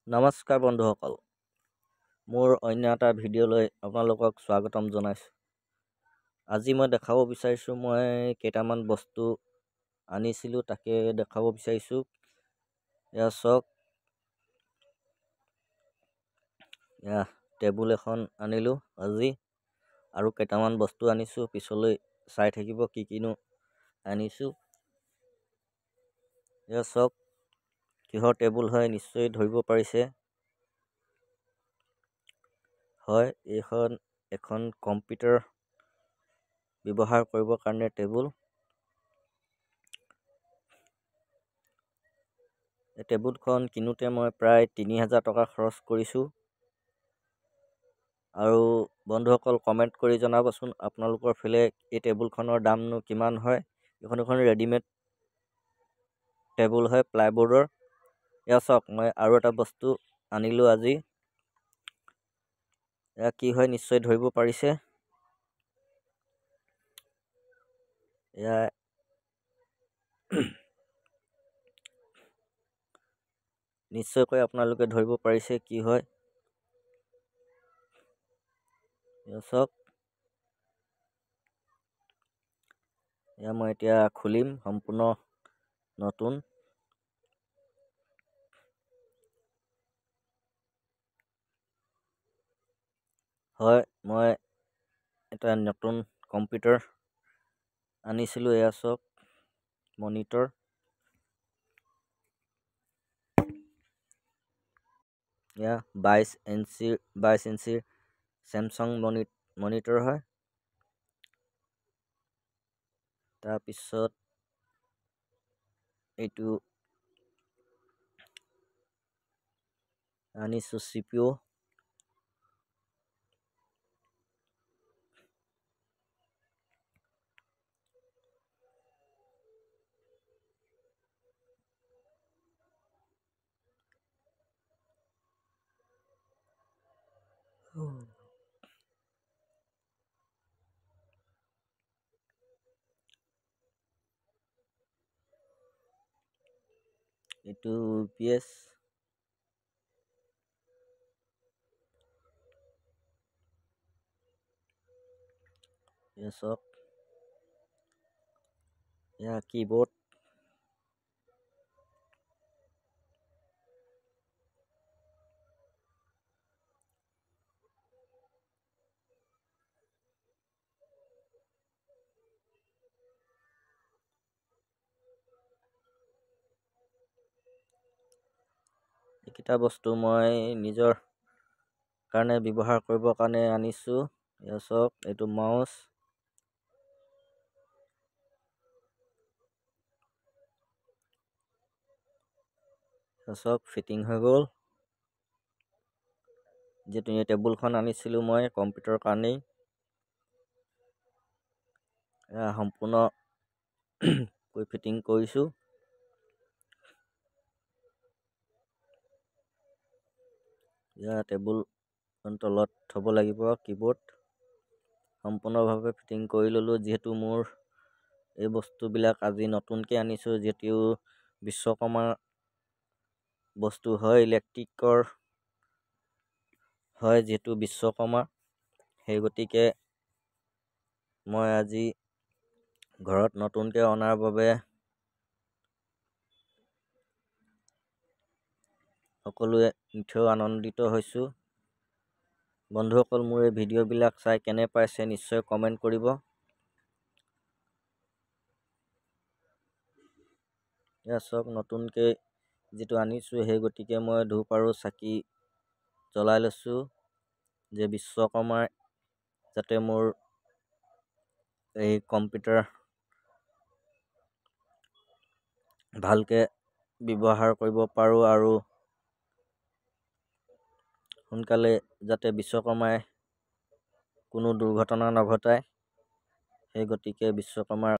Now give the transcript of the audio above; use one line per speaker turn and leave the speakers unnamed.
নমস্কাৰ বন্ধুসকল, মোৰ অন্য এটা ভিডিঅ'লৈ আপোনালোকক স্বাগতম জনাইছোঁ। আজি মই দেখাব বিচাৰিছোঁ, মই কেইটামান বস্তু আনিছিলোঁ, তাকে দেখাব বিচাৰিছোঁ। এয়া চাওক, এয়া টেবুল এখন আনিলোঁ আজি, আৰু কেইটামান বস্তু আনিছোঁ, পিছলৈ চাই থাকিব কি কিনো আনিছোঁ। এয়া চাওক, কিহৰ টেবুল হয় নিশ্চয় ধৰিব পাৰিছে। হয়, এইখন এখন কম্পিউটাৰ ব্যৱহাৰ কৰিবৰ কাৰণে টেবুল। এই টেবুলখন কিনোতে মই প্ৰায় 3000 টকা খৰচ কৰিছোঁ। আৰু বন্ধুসকল, কমেণ্ট কৰি জনাবচোন আপোনালোকৰ ফালে এই টেবুলখনৰ দামনো কিমান হয়। এইখন এখন ৰেডিমেড টেবুল হয়, প্লাইবৰ্ডৰ। এয়া চাওক, মই আৰু এটা বস্তু আনিলোঁ আজি। এয়া কি হয় নিশ্চয় ধৰিব পাৰিছে। এয়া নিশ্চয়কৈ আপোনালোকে ধৰিব পাৰিছে কি হয়। এয়া চাওক, এয়া মই এতিয়া খুলিম, সম্পূৰ্ণ নতুন। হয়, মই এটা নতুন কম্পিউটাৰ আনিছিলোঁ। এয়া চাওক, মনিটৰ। এয়া 22 ইঞ্চিৰ চেমচাং মনিটৰ হয়। তাৰপিছত এইটো আনিছোঁ চি পি ইউ। এইটো পি এছ। চাওক, এয়া কীবৰ্ড। এইকেইটা বস্তু মই নিজৰ কাৰণে ব্যৱহাৰ কৰিবৰ কাৰণে আনিছোঁ। এয়া চাওক, এইটো মাউচ। চাওক, ফিটিং হৈ গ'ল। যিহেতু এই টেবুলখন আনিছিলোঁ মই কম্পিউটাৰৰ কাৰণেই, এয়া সম্পূৰ্ণ ফিটিং কৰিছোঁ। এয়া টেবুল তলত থ'ব লাগিব কীবৰ্ড। সম্পূৰ্ণভাৱে ফিটিং কৰি ল'লোঁ। যিহেতু মোৰ এই বস্তুবিলাক আজি নতুনকৈ আনিছোঁ, যিহেতু বিশ্বকৰ্মা বস্তু হয়, ইলেক্ট্ৰিকৰ হয়, যিহেতু বিশ্বকৰ্মা, সেই গতিকে মই আজি ঘৰত নতুনকৈ অনাৰ বাবে সকলোৱে নিঠৌ আনন্দিত হৈছোঁ। বন্ধুসকল, মোৰ এই ভিডিঅ'বিলাক চাই কেনে পাইছে নিশ্চয় কমেণ্ট কৰিব। এয়া চাওক, নতুনকৈ যিটো আনিছোঁ, সেই গতিকে মই ধূপ আৰু চাকি জ্বলাই লৈছোঁ যে বিশ্বকৰ্মাই যাতে মোৰ এই কম্পিউটাৰ ভালকৈ ব্যৱহাৰ কৰিব পাৰোঁ আৰু সোনকালে যাতে বিশ্বকৰ্মাই কোনো দুৰ্ঘটনা নঘটায়, সেই গতিকে বিশ্বকৰ্মাৰ